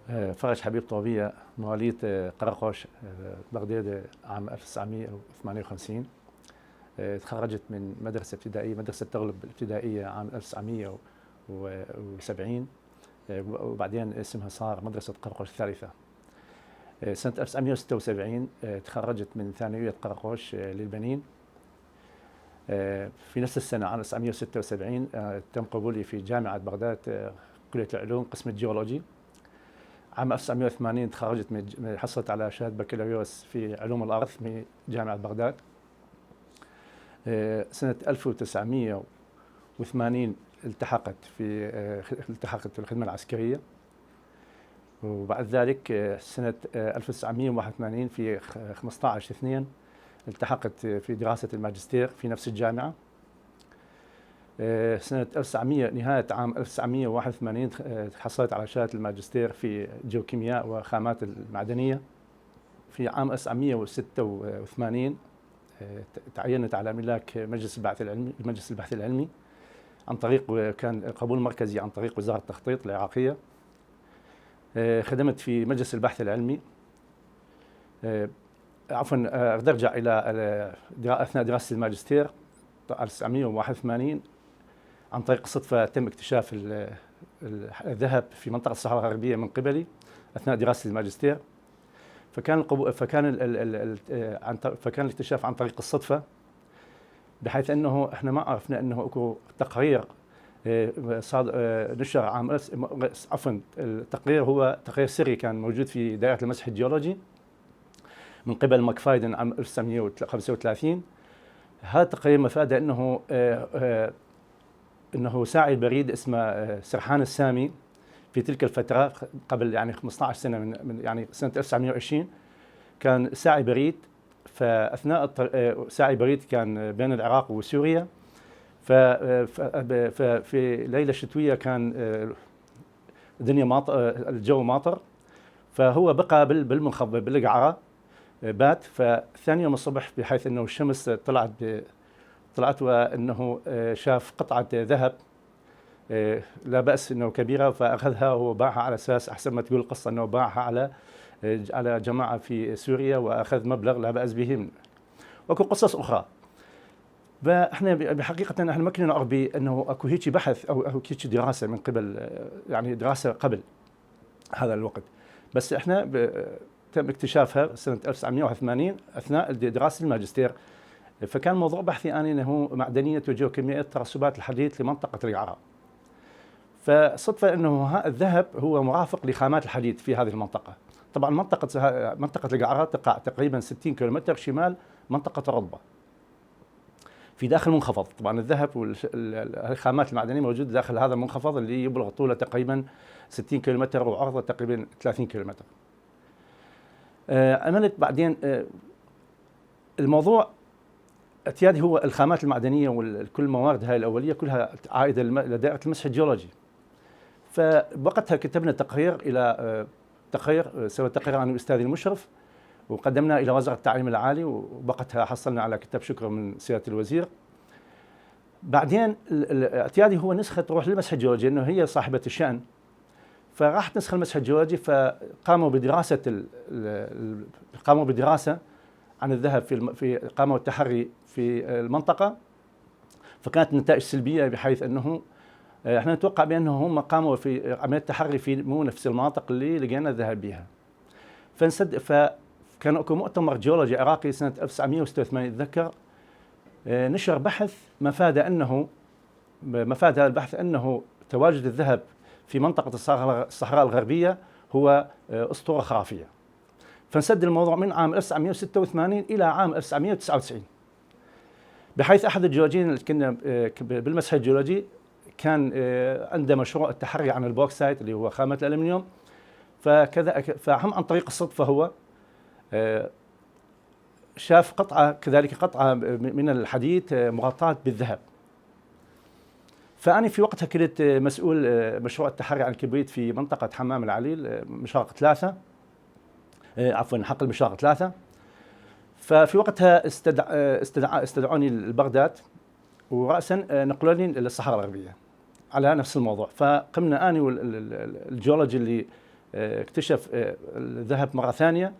فرج حبيب طوبية، مواليد قرقوش، بغداد، عام 1958. تخرجت من مدرسة ابتدائية، مدرسة تغلب الابتدائية، عام 1970. وبعدين اسمها صار مدرسة قرقوش الثالثة. سنة 1976 تخرجت من ثانوية قرقوش للبنين. في نفس السنة عام 1976 تم قبولي في جامعة بغداد، كلية العلوم، قسم الجيولوجي. عام 1980 تخرجت حصلت على شهادة بكالوريوس في علوم الأرض من جامعة بغداد. سنة 1980 التحقت في الخدمة العسكرية. وبعد ذلك سنة 1981 في 15/2 التحقت في دراسة الماجستير في نفس الجامعة. سنة نهاية عام 1981 حصلت على شهادة الماجستير في جيوكيمياء وخامات المعدنية. في عام 1986 تعينت على ملاك مجلس البحث العلمي عن طريق، كان قبول مركزي عن طريق وزارة التخطيط العراقية. خدمت في مجلس البحث العلمي، ارجع إلى أثناء دراسة الماجستير 1981. عن طريق الصدفة تم اكتشاف الذهب في منطقة الصحراء الغربية من قبلي أثناء دراسة الماجستير. فكان الاكتشاف عن طريق الصدفة، بحيث أنه احنا ما عرفنا أنه اكو تقرير نشر عام التقرير هو تقرير سري كان موجود في دائرة المسح الجيولوجي من قبل ماكفايدن عام 1935. هذا التقرير مفاده انه ساعي البريد اسمه سرحان السامي في تلك الفترة قبل 15 سنة من سنة 1920 كان ساعي بريد. فأثناء ساعي بريد كان بين العراق وسوريا. ففي ليلة شتوية كان الدنيا ماطر، الجو ماطر، فهو بقى بالمنخفض بالقعرة بات. فثاني يوم الصبح بحيث انه الشمس طلعت وانه شاف قطعة ذهب لا بأس انه كبيرة، فاخذها وباعها على اساس احسن ما تقول القصة انه باعها على جماعة في سوريا واخذ مبلغ لا بأس به. واكو قصص اخرى. فاحنا بحقيقة احنا ما كنا نعرف بانه اكو هيك بحث او هيك دراسة من قبل، دراسة قبل هذا الوقت. بس احنا تم اكتشافها سنة 1981 اثناء دراسة الماجستير. فكان موضوع بحثي أنا أنه معدنية وجيوكيميائية ترسبات الحديد لمنطقة القعرة. فصدفة أنه الذهب هو مرافق لخامات الحديد في هذه المنطقة. طبعا منطقة القعرة تقع تقريبا 60 كيلومتر شمال منطقة الرضبة في داخل منخفض. طبعا الذهب والخامات المعدنية موجودة داخل هذا المنخفض اللي يبلغ طوله تقريبا 60 كيلومتر وعرضه تقريبا 30 كيلومتر. عملت بعدين الموضوع اعتيادي هو الخامات المعدنيه وكل الموارد هاي الاوليه كلها عائده لدائره المسح الجيولوجي. فوقتها كتبنا تقرير سوى تقرير عن الاستاذ المشرف وقدمناه الى وزاره التعليم العالي، ووقتها حصلنا على كتاب شكر من سياده الوزير. بعدين اعتيادي هو نسخه تروح للمسح الجيولوجي انه هي صاحبه الشان، فراحت نسخه المسح الجيولوجي فقاموا بدراسه عن الذهب قاموا التحري في المنطقة. فكانت النتائج سلبية، بحيث أنه احنا نتوقع بأنه هم قاموا في عملية تحري في مو نفس المناطق اللي لقينا الذهب بها. فكان اكو مؤتمر جيولوجي عراقي سنة 1986 أتذكر، نشر بحث مفاد هذا البحث أنه تواجد الذهب في منطقة الصحراء الغربية هو أسطورة خرافية. فنسد الموضوع من عام 1986 إلى عام 1999، بحيث أحد الجيولوجيين اللي كنا بالمسح الجيولوجي كان عنده مشروع التحري عن البوكسايت اللي هو خامة الألمنيوم. فهم عن طريق الصدفة هو شاف كذلك قطعة من الحديد مغطاة بالذهب. فأنا في وقتها كنت مسؤول مشروع التحري عن الكبريت في منطقة حمام العليل، مشارق 3، حقل مشارق 3. ففي وقتها استدعوني لبغداد، ورأسا نقلوني للصحراء الغربية على نفس الموضوع. فقمنا أنا والجيولوجي اللي اكتشف الذهب مرة ثانية،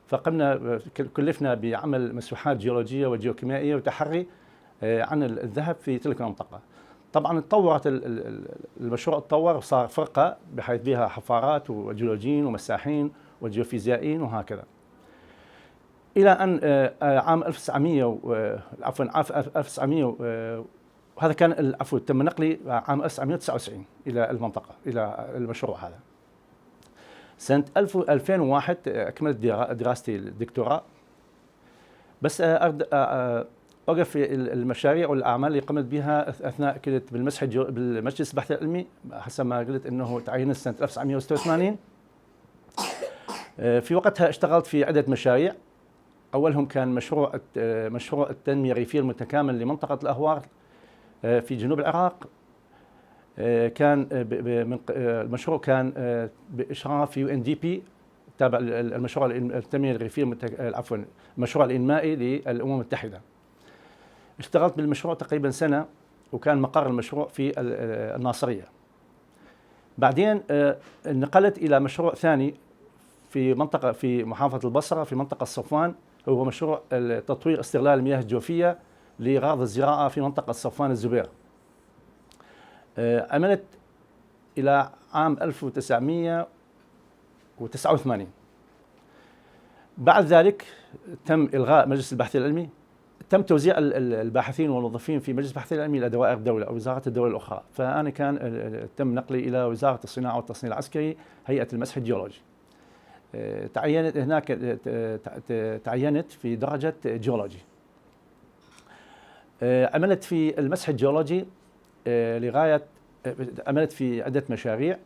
فقمنا كلفنا بعمل مسوحات جيولوجية وجيوكيميائية وتحري عن الذهب في تلك المنطقة. طبعا تطورت المشروع، تطور وصار فرقة بحيث بها حفارات وجيولوجيين ومساحين وجيوفيزيائيين وهكذا، إلى أن عام 1900 وهذا كان العفو تم نقلي عام 1999 إلى المنطقة، إلى المشروع هذا. سنة 2001 أكملت دراستي الدكتوراه، بس أوقف المشاريع والأعمال اللي قمت بها أثناء كنت بالمجلس البحثي العلمي، حسب ما قلت أنه تعينت سنة 1986. في وقتها اشتغلت في عدة مشاريع، أولهم كان مشروع التنمية الريفية المتكامل لمنطقة الأهوار في جنوب العراق. كان المشروع كان بإشراف UNDP، تابع المشروع التنمية الريفية عفوا المشروع الإنمائي للأمم المتحدة. اشتغلت بالمشروع تقريبا سنة، وكان مقر المشروع في الناصرية. بعدين انتقلت إلى مشروع ثاني في محافظة البصرة في منطقة صفوان، هو مشروع تطوير استغلال المياه الجوفية لغرض الزراعة في منطقة صفوان الزبير. عملت إلى عام 1989. بعد ذلك تم إلغاء مجلس البحث العلمي، تم توزيع الباحثين والموظفين في مجلس البحث العلمي إلى دوائر الدولة أو وزارات الدولة الأخرى، فأنا تم نقلي إلى وزارة الصناعة والتصنيع العسكري، هيئة المسح الجيولوجي. تعينت هناك، تعينت في درجة جيولوجي. عملت في المسح الجيولوجي لغاية، عملت في عدة مشاريع،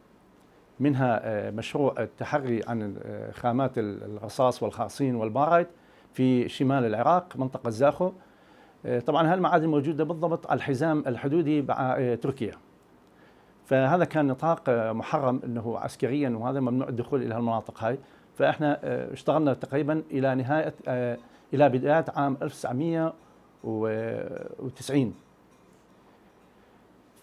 منها مشروع التحري عن خامات الرصاص والخرسين والبارايت في شمال العراق منطقة زاخو. طبعا هالمعادن موجودة بالضبط على الحزام الحدودي مع تركيا، فهذا كان نطاق محرم انه عسكريا، وهذا ممنوع الدخول الى هالمناطق هاي. فاحنا اشتغلنا تقريبا الى نهاية الى بداية عام 1990.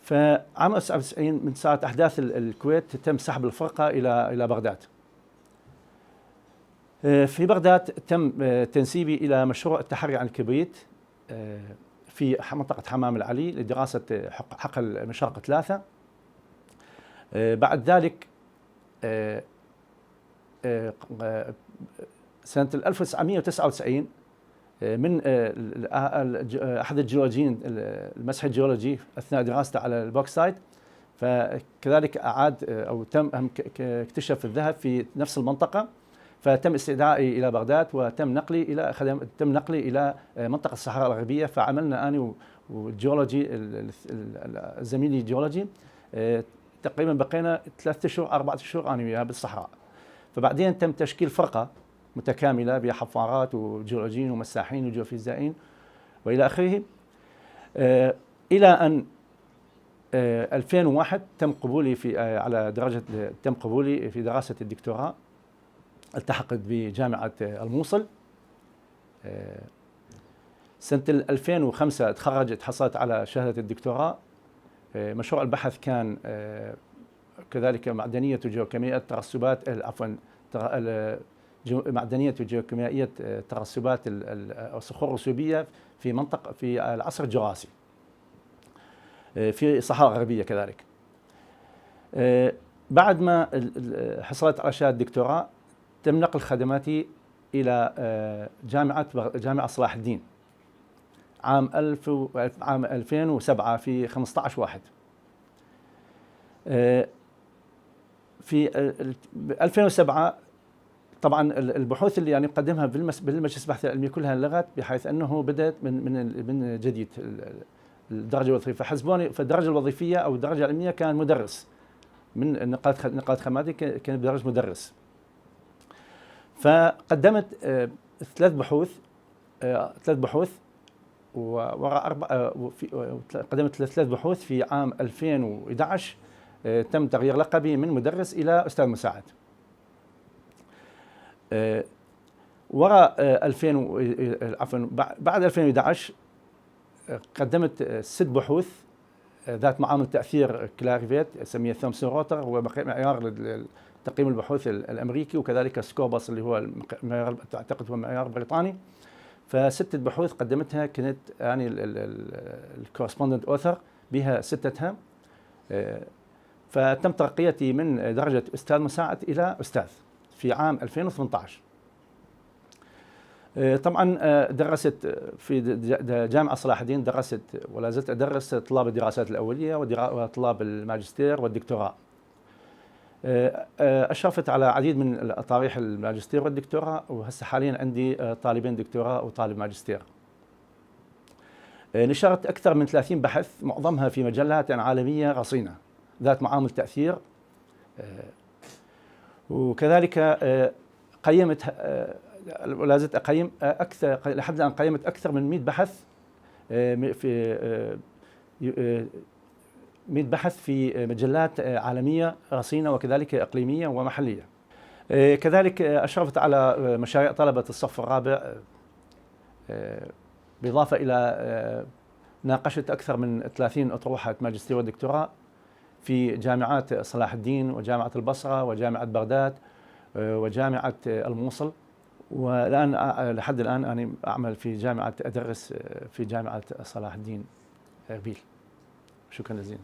فعام 1990 من ساعة أحداث الكويت تم سحب الفرقة إلى بغداد. في بغداد تم تنسيبي إلى مشروع التحري عن الكبريت في منطقة حمام العلي لدراسة حقل المشارقة 3. بعد ذلك سنة 1999 من أحد الجيولوجيين المسح الجيولوجي أثناء دراسته على البوكسايت، فكذلك أعاد أو تم اكتشف الذهب في نفس المنطقة، فتم استدعائي إلى بغداد وتم نقلي إلى منطقة الصحراء الغربية. فعملنا أنا والجيولوجي زميلي الجيولوجي تقريبا بقينا 3 أشهر 4 أشهر أنا وياه بالصحراء. فبعدين تم تشكيل فرقة متكاملة بحفارات وجيولوجيين ومساحين وجيوفيزيائيين وإلى آخره، إلى أن 2001 تم قبولي تم قبولي في دراسة الدكتوراه. التحقت بجامعة الموصل. سنة 2005 تخرجت، حصلت على شهادة الدكتوراه. مشروع البحث كان كذلك معدنية وجيوكيميائية ترسبات معدنية وجيوكيميائية ترسبات الصخور الرسوبية في منطقة في العصر الجراسي في الصحراء الغربية كذلك. بعد ما حصلت على شهادة الدكتوراه تم نقل خدماتي إلى جامعة صلاح الدين عام 2007 في 15/1. في 2007 طبعا البحوث اللي يعني قدمها بالمجلس البحثي العلمي كلها لغت، بحيث انه بدات من جديد الدرجه الوظيفيه. فحسبوني في الدرجه الوظيفيه او الدرجه العلميه كان مدرس، من نقلت خدماتي كان بدرجه مدرس. فقدمت 3 بحوث وراء قدمت 3 بحوث في عام 2011. تم تغيير لقبي من مدرس إلى أستاذ مساعد. وراء بعد 2011 قدمت 6 بحوث ذات معامل تأثير كلاريفيت، سميه ثومسون روتر، هو معيار تقييم البحوث الأمريكي، وكذلك سكوبس اللي هو المعيار، أعتقد هو معيار بريطاني. فستة بحوث قدمتها، كنت يعني الكورسبوندنت أوثر بها ستتها. فتم ترقيتي من درجة أستاذ مساعد إلى أستاذ في عام 2018. طبعا درست في جامعة صلاح الدين، درست ولا زلت أدرس طلاب الدراسات الأولية وطلاب الماجستير والدكتوراه. أشرفت على عديد من أطاريح الماجستير والدكتوراه، وهسه حاليا عندي طالبين دكتوراه وطالب ماجستير. نشرت أكثر من 30 بحث، معظمها في مجلات عالمية رصينة ذات معامل تأثير. وكذلك قيمت ولا زلت أقيم أكثر، لحد الآن قيمت أكثر من 100 بحث في 100 بحث في مجلات عالمية رصينة وكذلك إقليمية ومحلية. كذلك أشرفت على مشاريع طلبة الصف الرابع، بالإضافة إلى ناقشت أكثر من 30 أطروحة ماجستير ودكتوراه في جامعات صلاح الدين وجامعة البصرة وجامعة بغداد وجامعة الموصل. والآن لحد الآن أنا أعمل في جامعة، أدرس في جامعة صلاح الدين إربيل. شكرا جزيلا.